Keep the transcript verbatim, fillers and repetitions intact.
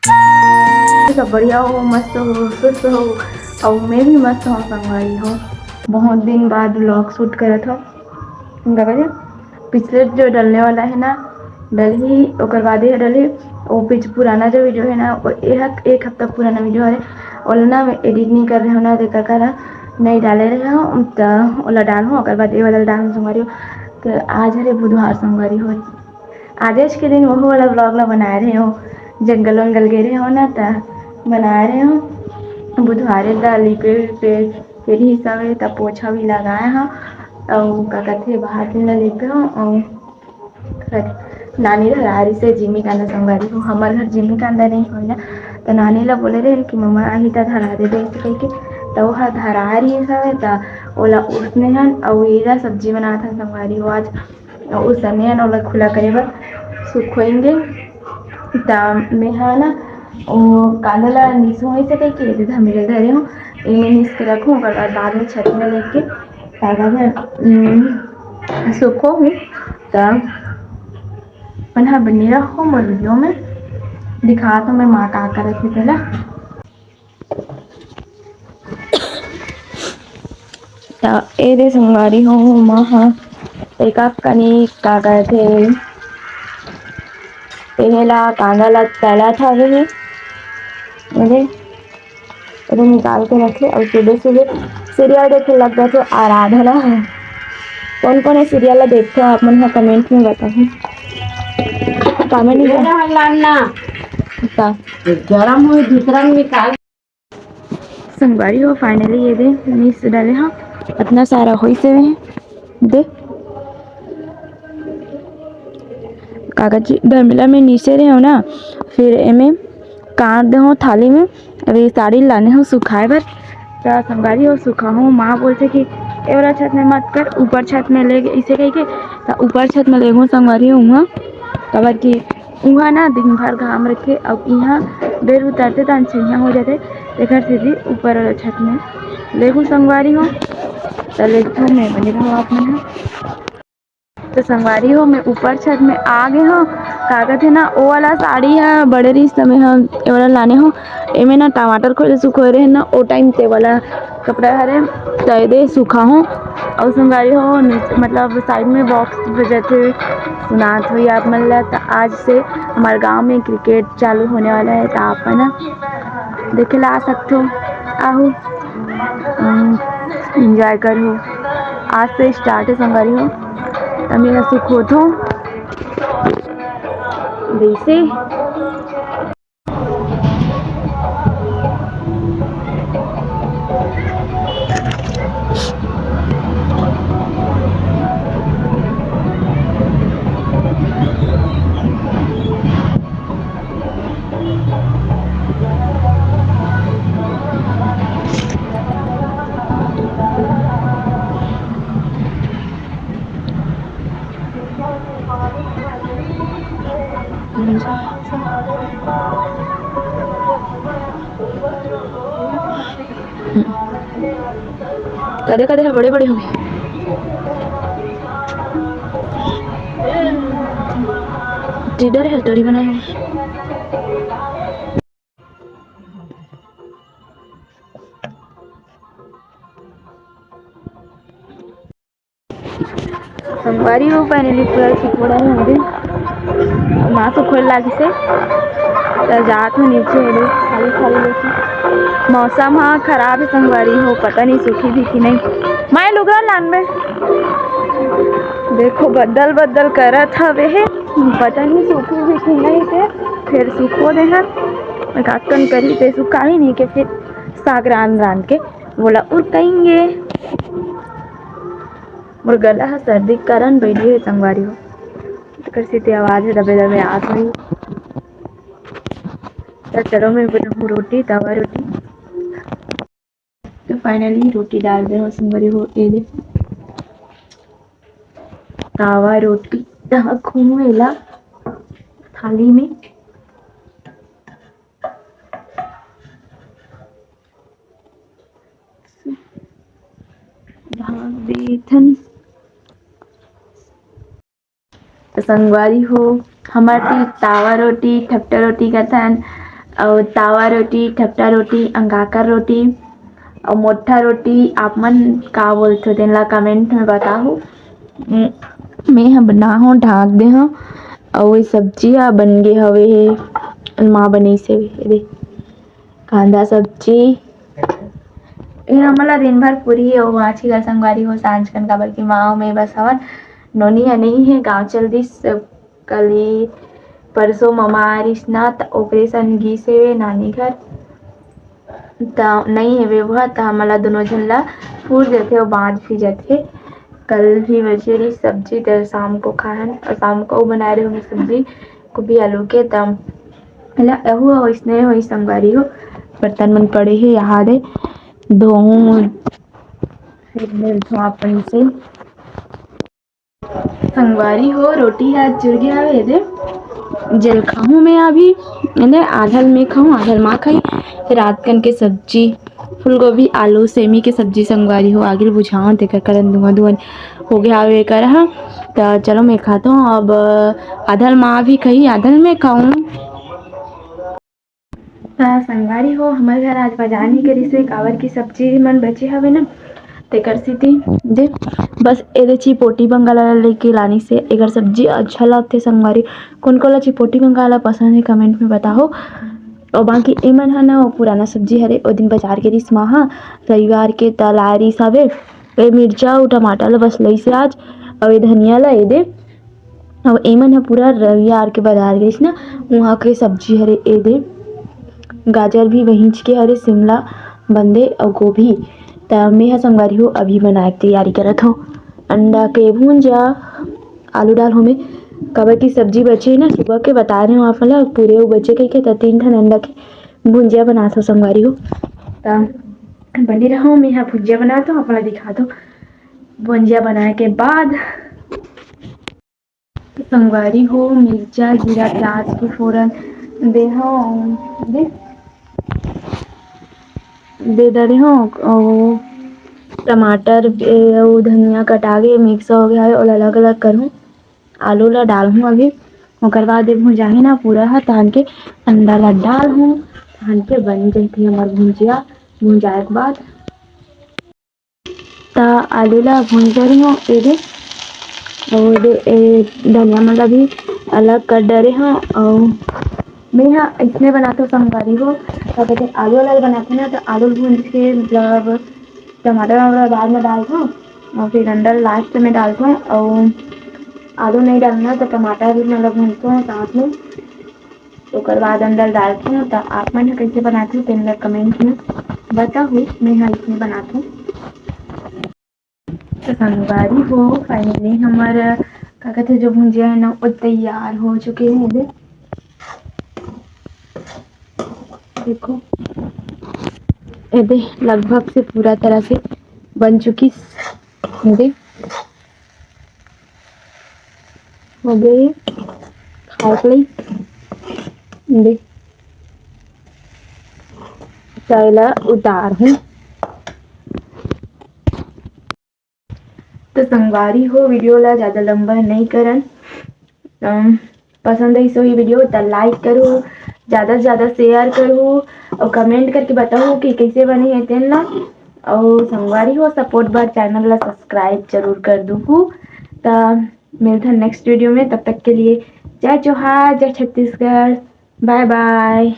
सब बढ़िया हो, मस्त हो, स्वस्थ हो, अउ मैं भी मस्त हूँ संगवारी हो। बहुत दिन बाद vlog shoot करत हूँ। पिछले जो डलने वाला है ना, डलही, ओकर बाद ये डलही। वो पिछ पुराना जो video है ना, वो एक, एक हफ्ता पुराना video है, ओला ना मैं edit नहीं कर रहे हो ना, तेकर कारण नहीं डाले रहे हो, त ओला डालहूँ, ओकर बाद ये वाला डालहूँ संगवारी हो। तो आज हरे बुधवार संगवारी हो, आज के दिन वो वाला vlog ला बनाए रहे हो, जंगल वंगल गए रहे हो ना, त बनाए रहे हो। बुधवारे ला लिपे उपे, फिर ही सवे त पोछा भी लगाए हो, अउ का कथे बाहर दिन ला लिपे हो, अउ नानी धरा रहिसे जिमी कांदा संगवारी हो, हमर घर जिमी कांदा नहीं होय ना, त नानी ला बोले रहे कि मम्मा आही त धरा देबे ऐसे कहिके, त वो ह धरा रहिस हवे, त ओला उसने हन अउ एला सब्जी बनात हन संगवारी हो। आज उसने हन, ओला खुला करे बर सुखोएंगे। त मैं ह ना ओ कांदा ला नीसू ऐसे कहिके एदे धमेला धरे हूँ, एमे नीस के रखूँ, ओकर बाद, बाद में छत में लेके ताजा में, उम, सुखो हूँ। त अपन ह बने रहो मोर video में, दिखात हूँ मैं माँ का करत हे तेला। त ए दे संगवारी हो, माँ ह एका कनी का करथे, तेला कांदा ला तलत हवे हे। ए दे, ए दे निकाल के रखे अउ सुबह सुबह serial देखे लग जाथे आराधना। कौन कौन ए serial ला देखथे आप मन ह comment में बताहू। Comment में ये रहल ना। का? गरम हुई दूसरा में निकाल। संगवारी हो, finally ये दे नीस डाले हव, अतना सारा होइस हे दे। कागज धमेला में नीसे रहे हो ना, फिर एमे काट दे हो थाली में। अभी साड़ी लाने हो सुखाए बर, त संगवारी हो सुखाहूँ। माँ बोलथे कि ए वाला छत में मत कर, ऊपर छत में ले, इसे कहिके त ऊपर छत में लेगो संगवारी हो उहाँ, काबर कि उहाँ ना दिन भर घाम रखे, अउ इहाँ बेर उतरथे त अंछिया हो जाथे, तेकर सेती ऊपर वाला छत में लेगो संगवारी हो। त लेगथों मैं, बने रहो आप मन ह। त संगवारी हो, मैं ऊपर छत में आ गे हो। का कथे ना, ओ वाला साड़ी ह बड़े रिहिस त मैं ह ए वाला लाने हो। एमे ना टमाटर खोले सुखोए रहे ना, ओ time ते वाला कपड़ा हरे, त ए दे सुखाहूँ। अउ संगवारी हो, नीचे, मतलब side में box बजत हे, सुनात होही आप मन ला। त आज से हमर गांव में cricket चालू होने वाला है, त आप मन देखे ला आ सकथो। आहू, अम, enjoy करहू। आज से start है संगवारी हो, त मैं सुखोथो जैसे। कदे कदे ह बड़े बड़े होंगे। टीडर है, तोरी बनाए होंगे। संगवारी हो, finally पूरा सुखोड़ा हो गे। माँ सुखोड़ लागिस हे, त जात हूँ नीचे, एदे खाली खाली लेके। मौसम ह खराब है संगवारी हो, पता नहीं सूखी भी कि नहीं। मैं लुगरा लानबे। देखो, बदल बदल करत हवे हे, पता नहीं सूखी भी कि नहीं, ते फिर सुखो देहन। काकन करी ते सुखाही नहीं के फिर साग रांध रांध के बोला उरकाएंगे। मोर गला ह सर्दी के कारण बइठे हे संगवारी हो, तेकर सेती आवाज ह दबे दबे आत होही। त चलो मैं बनाहूँ रोटी, तवा रोटी। तो finally रोटी डाल दे हो संगवारी हो, ये दे तवा रोटी रखूँ एला थाली में। भाग देथन। तो संगवारी हो, हमर ती तावा रोटी, ठपटा रोटी कथन, अउ तावा रोटी, ठपटा रोटी, अंगाकर रोटी अउ मोट्ठा रोटी, आप मन का बोलथो, तेन ला comment में बताहू। म-, मैं ह बनाहूँ, ढाँक दे हूँ। अउ ये सब्जी ह बन गे हवे हे, माँ बनइस हवे, ये दे, कांदा सब्जी। ये हमन ला दिन भर पूरी अउ बाँच के गा संगवारी हो, सांझ कन, काबर कि माँ अउ मैं बस हवन, नोनी ह नइ हे, गाँव चल दिस। कल ही परसों ममा आ रिस ना, त ओकरे संग गिस हे नानी घर, त नइ हेवे वो, त हमन ला दोनों झन ला पूर देथे अउ बाँच भी जथे। कल भी बचे रही सब्जी, त शाम को खाहन, अउ शाम को बनाए रहे हूँ सब्जी गोभी आलू के, त एला एहू अइसने होई संगवारी हो। बर्तन मन पड़े हे, यहाँ दे धोहूँ, फिर मिलथों अपन से। संगवारी हो, रोटी ह चुर गे हवे, एदे जेल खाहूँ मैं अभी, एदे आधल में खाहूँ, आधल माँ खाही। रात कन के सब्जी, फूलगोभी, आलू, सेमी के सब्जी संगवारी हो, आगिल बुझावन, तेकर करन धुआं धुआं हो गया हवे एकर ह। त चलो मैं खाथों, अब आधल माँ भी खाही, आधल में खाहूँ। त संगवारी हो, हमर घर आज बाजार नइ करिस हे, काबर की सब्जी मन बचे हवे ना, तेकर सेती दे बस एदे चिपोटी बंगाला ला लेके लानिस हे। एकर सब्जी अच्छा लगथे संगवारी। कोन कोन ला चिपोटी बंगाला पसंद हे, comment में बताहू। अउ बाकी एमन ह ना, वो पुराना सब्जी हरे, ओ दिन बाजार गे रिस माँ ह, रविवार के, त लाए रिस हवे। ए मिर्चा अउ टमाटर ला बस लइस हे आज, अउ ए धनिया ला, एदे अउ एमन ह पूरा रविवार के बाजार गइस ना, उहाँ के सब्जी हरे एदे, गाजर भी वहींच के हरे, शिमला, बंदे अउ गोभी। त मैं ह संगवारी हो अभी बनाए के तैयारी करत हूँ। अंडा के भुंजा, आलू डाल होमे, काबर की सब्जी बचे ना, सुबह के बताए रहे हूँ आप मन ला, पूरे वो बचे कहिके, त तीन ठन अंडा के भुंजिया बनात हूँ संगवारी हो। त बने रहो, मैं ह भुंजिया बनात हूँ, आप मन ला दिखात हूँ। भुंजिया बनाए के बाद संगवारी हो, मिर्चा, जीरा, प्याज के फोरन दे हव, दे, दे डरे हव, अउ टमाटर, ए, अउ धनिया कटा के mix हो गया है, ओला अलग-अलग करहूँ। आलू ला डालहूँ अभी, ओकर बाद ये भुंजाही ना पूरा ह, तहन के अंडा ला डालहूँ, तहन के बन जही हमर भुंजिया। भुंजाए के बाद त आलू ला भूंज डरे हव, एदे, अउ एदे, ए, धनिया मन ला भी अलग कर डरे हव। अउ मैं ह अइसने बनाथव संगवारी हो, का कहथे, आलू वाला बनाथव ना, त आलू भूंज के, मतलब टमाटर वमाटर बाद में डालथव, अउ फिर अंडा last में डालथव, अउ आलू नइ डालना, त टमाटर भी मतलब भूंजथव साथ में। ओकर बाद अंडा डालथव, त आप मन ह कइसे बनाथव, तेन ल comment में बताहू। मैं ह अइसने बनाथव। त संगवारी हो, finally हमर, का कहथे, जो भुंजिया है ना, वो तैयार हो चुके हैं। एदे, देखो, एदे लगभग से पूरा तरह से बन चुकी। एदे, हो गए खाए के लायक। देख, चाय ला उतारहूँ। तो संगवारी हो, video ला ज़्यादा लंबा नहीं करन। अम, पसंद आइस होही video, त like करो, ज़्यादा से ज़्यादा share करो और comment करके बताओ कि कैसे बने है तेन ला। और संगवारी हो, support बर channel ला subscribe जरूर कर दूहू। त मिलथन next video में, तब तक के लिए जय जोहार, जय छत्तीसगढ़, bye bye।